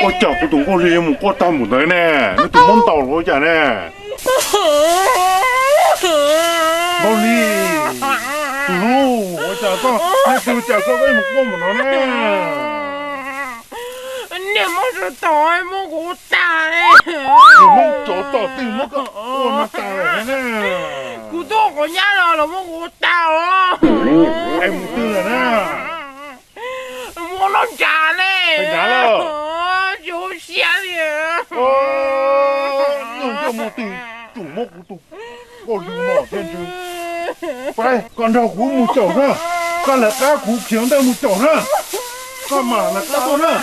Ua cas kuv tus Nkauj Hli mus quaj tag npaum ntawd ne? Nws tus mob ntaus los ua cas ne? Nkauj Hli, tus hlub, ua cas koj, nws tus cas koj mus quaj npaum no ne? Niag mob sab tod muab kuv ua tag. Tus mob tsov tom twg muab koj ua no tag lawm ne? Kuv tuaj qhov nyab los los muab kuv ua tag os. Es mus twg lawm na? Muab noj ntshav ne. Ntshav lawm. Tsis ua siab li. Yog coj mus twg tseem muab kuv tus Nkauj Hli no thiab ntshe. Koj nrog kuv mus caum na, koj lawv qab kuv khiav ntawd mus caum na, koj mam lawv qab tuaj na.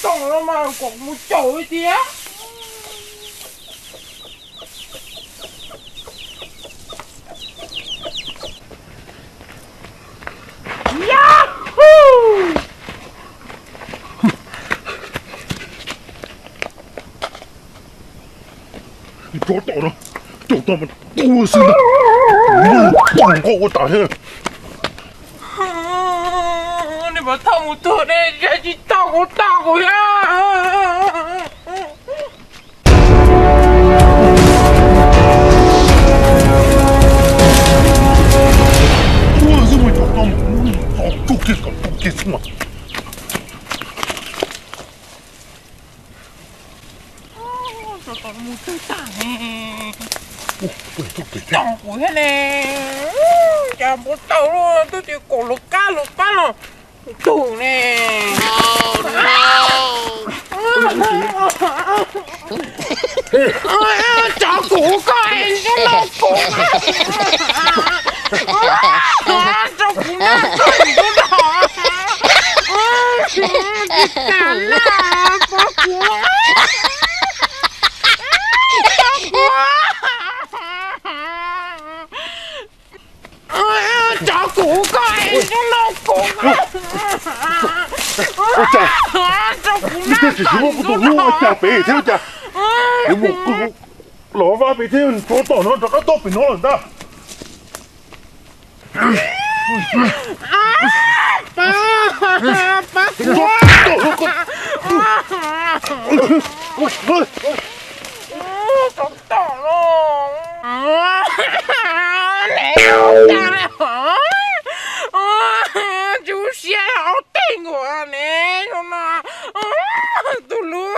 Tom no mas kom mus caum tiag. Tsov tom no, caum tau mas tu xwb ntag. Mus nkauj ua tas thiab. Nws mas thauj mus tuag ne, tsis tau kuv tau kuv thiab. Ua xwb mas caum tau, tso tsuj kiag kom tsuj kiag xwb mas. Mus twg tag ne? Tsis tau kuv thiab ne. Cas npau taws twb tias kom lawv qab lawv qab los tug ne. Tso kuv koj es ntsej muag kuv, tso kuv noj koj ntsej muag, tsis tas laj pov kuv, tso kuv. Tso kuv koj es ntsej muag kuv, tso kuv noj koj ntsej muag, ua cas pem thiab cas, los vaj pem thiab, tsov tom no rov qab tuaj pem no lawm ntag. Tsis siab ob teg nkaus ne, no tus hlub.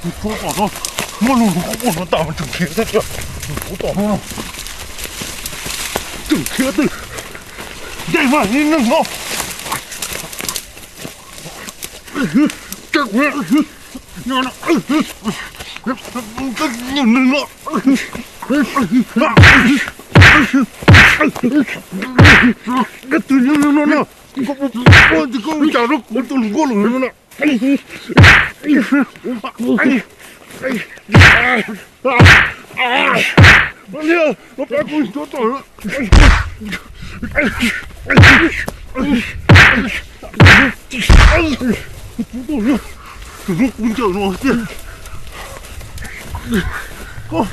Tus tsov tom no, muab lub lub qhov muag no tas mas tseem khiav thiab tiag. Tus tsov tom no tseem khiav twj, ncaim mas ib neeg no. Nyuj neeg no, koj tus nyuj neeg no no, koj ua cas rau kuv tus hluas nkauj los no na. Los pab kuv tsov tom. Tus hlub kuv ncaws no tiag. Koj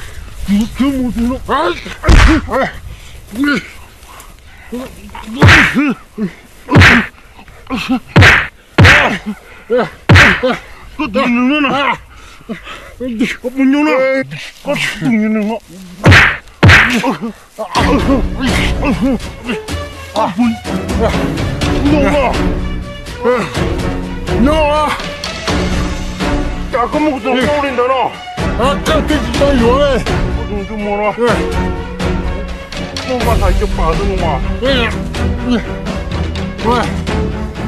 khiav mus tus no. Koj tus nyuj neeg no na. Koj tus nyuj neeg no. No, no. Cas koj muab kuv tus nkauj li ntawd no? Koj twb tsis tau yuav li. Kuv tus ntsej muag no. Muaj vaj hais cov pas xwb no mas.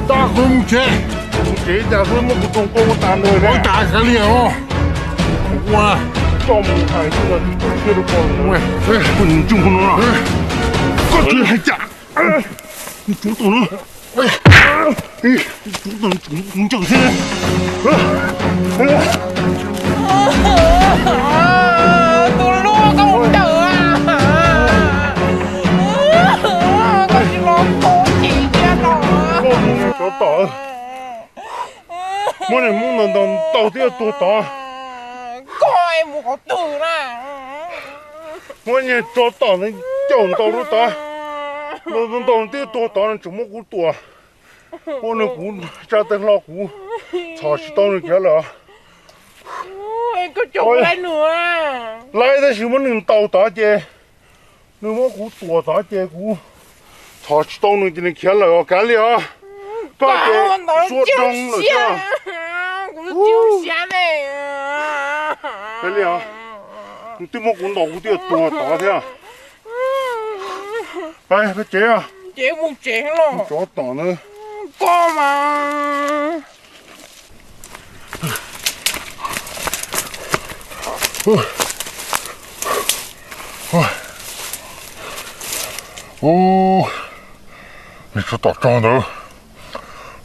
Tab kuv mus tsev. Mus tsev cas xwb muab kuv tus nkauj ua tas nws. Ua tas kav liam os. Kuv ua coj mus hais xwb no tsis tau siab rau koj li. Kuv tus ntsej muag no. Koj tsis hais cas. Tsuav tom no. Tsuav tom, kuv ntsawm xwb. Tus hlub, koj mus ntsawm, koj tsis los kho chim thiab no. Tsuav tom. Muab niag hmoob ntaus ntaus thiab tuag tod. Koj mus qhov twg na? Muab niag tsuav tom ntawd caum ntaus rau tod. Ntaus ntaus thiab tuag tod, nws tseem muab kuv tua. Ua nws kuv tsa tes hlo kuv txhom tsis tau nws kiag lawm. Laiv tab sis muab nws ntaus tod ces nws muab kuv tua tod ces kuv txhom tsis tau nws ces nws khiav lawm os, kav liam os. Koj ces suab roog lawm thiab. Kav liam os, nws twb muab kuv ntaus kuv twb tuag tod thiab. Peb tsev os. Tsuav tom na. Koj mas. Ub, nws tsuav tom rog ntawd,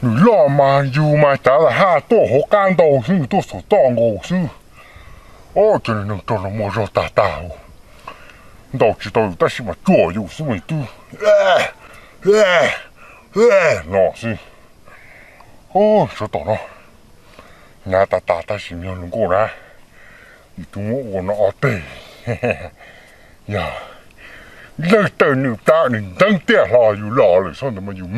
nws loj mas yug mas cav tas haj tuaj hauv qab ntau xwb, nws tuaj saum toj nkaus xwb. Ob, cov neeg rog no muaj zog tag tag. Ntaus tsis tau yus tab sis mas tsuam yus xwb mas twb no xwb. Tsuav tom no, hnav tas tas tab sis yog hluas nkauj na, yus twb muab ua no ob teg. Yog leej twg nws plab nws nteeb tiaj hlo yus los lawm xwb ntawd mas yus me.